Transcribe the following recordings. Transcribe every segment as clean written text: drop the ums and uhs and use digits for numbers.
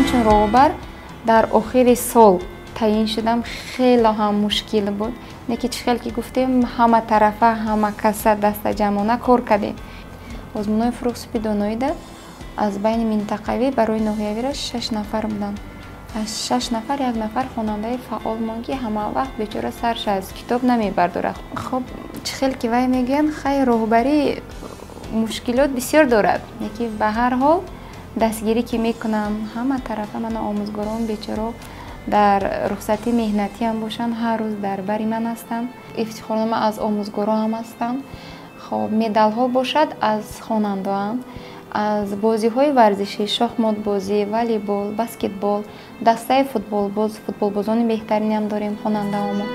Ҳамчун роҳбар дар охири сол таъин шудам, хеле ҳам мушкил буд. Не ки чӣ хел ки гуфтем, ҳама тарафа, ҳама каса дастаҷамъона кор кардем. Озмунҳои фурӯғ супи доноида аз байни минтақавӣ барои ноҳиявира 6 нафар буданд. Аз 6 нафар 1 нафар хонандаи фаъол монд, ки ҳама вақт бечора сарша аз китоб намебардорад. Хоб, чӣ хел ки вай мегӯянд, хай, роҳбарӣ мушкилот бисёр дорад, лекин ба ҳар ҳол дастгирӣ ки мекунам ҳама тарафа. Мана омӯзгорон бечоро дар рухсати меҳнатиам бошанд, ҳар рӯз дар бари ман ҳастанд. Ифтихорнома аз омӯзгороам ҳастанд. Хоб, медалҳо бошад аз хонандаам, аз бозиҳои варзишӣ, шохмотбозӣ, волейбол, баскетбол, дастаи футболбоз, футболбозони беҳтаринам дорем хонандаҳомо.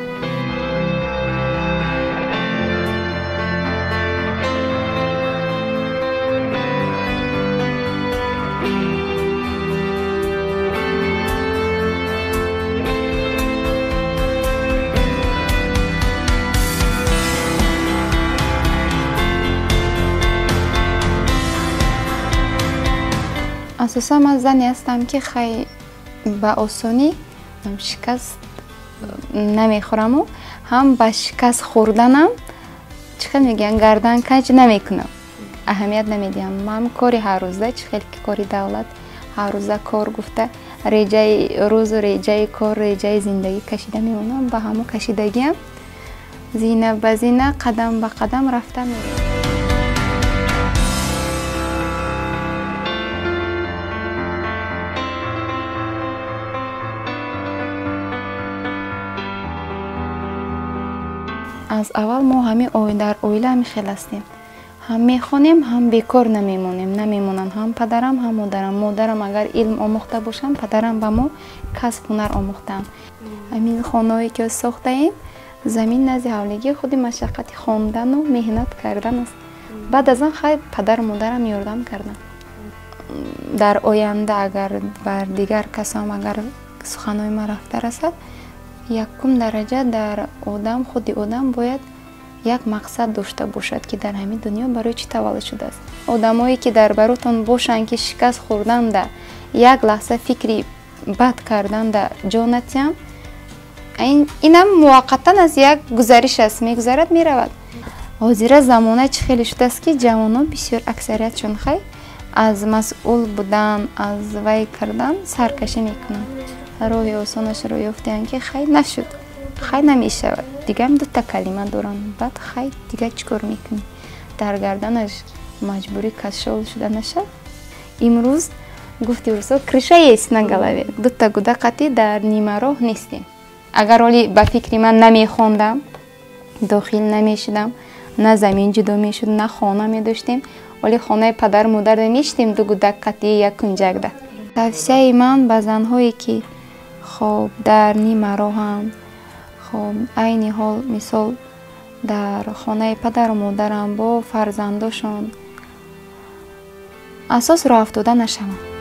Асосан ман зане ҳастам, ки хай ба осонӣ шикаст намехӯраму ҳам ба шикаст хӯрданам, чӣ хел мегӯянд, гардан каҷ намекунам, аҳамият намедиҳам. Ман кори ҳаррӯза, чӣ хел ки кори давлат ҳаррӯза кор гуфта, реҷаи рӯзу реҷаи кор, реҷаи зиндагӣ кашида мемонам. Ба ҳамон кашидагиам зина ба зина, қадам ба қадам рафта меравам. Аз аввал мо ҳамин дар оила ҳамин хел ҳастем, ҳам мехонем, ҳам бекор намемонем. Намемонанд ҳам падарам, ҳам модарам. Модарам агар илм омӯхта бошанд, падарам ба мо касб, ҳунар омӯхтаанд. Ҳамин хонаҳое ки сохтаем, замин назди ҳавлигӣ, худи машаққати хондану меҳнат кардан аст. Баъд аз он хай падару модарам ёрдам карданд. Дар оянда агар бар дигар касом агар суханҳои ман рафта расад, якум дараҷа дар одам, худи одам бояд як мақсад дошта бошад, ки дар ҳамин дунё барои чӣ таваллуд шудааст. Одамое ки дар баротон бошанд, ки шикаст хӯрданда як лаҳза фикри бад карданда ҷо натиҳанд, инам муваққатан аз як гузариш аст, мегузарад, меравад. Ҳозира замона чӣ хеле шудааст, ки ҷавонон бисёр аксариятшон хай аз масъул будан, аз вай кардан саркашӣ мекунанд. Роҳи осонашро ёфтаанд, ки хай нашуд, хай намешавад, дигарам дута калима доранд. Баъд хай дигар чӣ кор мекунӣ? Дар гарданаш маҷбурӣ кашол шуда нашад. Имрӯз гуфти рӯзҳо, крыша есть на голове, дута гуда қатӣ дар нимароҳ нестем. Агар оли ба фикри ман намехондам, дохил намешудам, на замин ҷудо мешуд, на хона медоштем. Оли хонаи падару модар мешидем ду гудак қатӣ як кунҷакда. Тавсияи ман ба занҳое, ки хоб дар нимароҳанд, хоб айни ҳол мисол дар хонаи падару модарам бо фарзандошон, асос роҳ афтода нашаванд.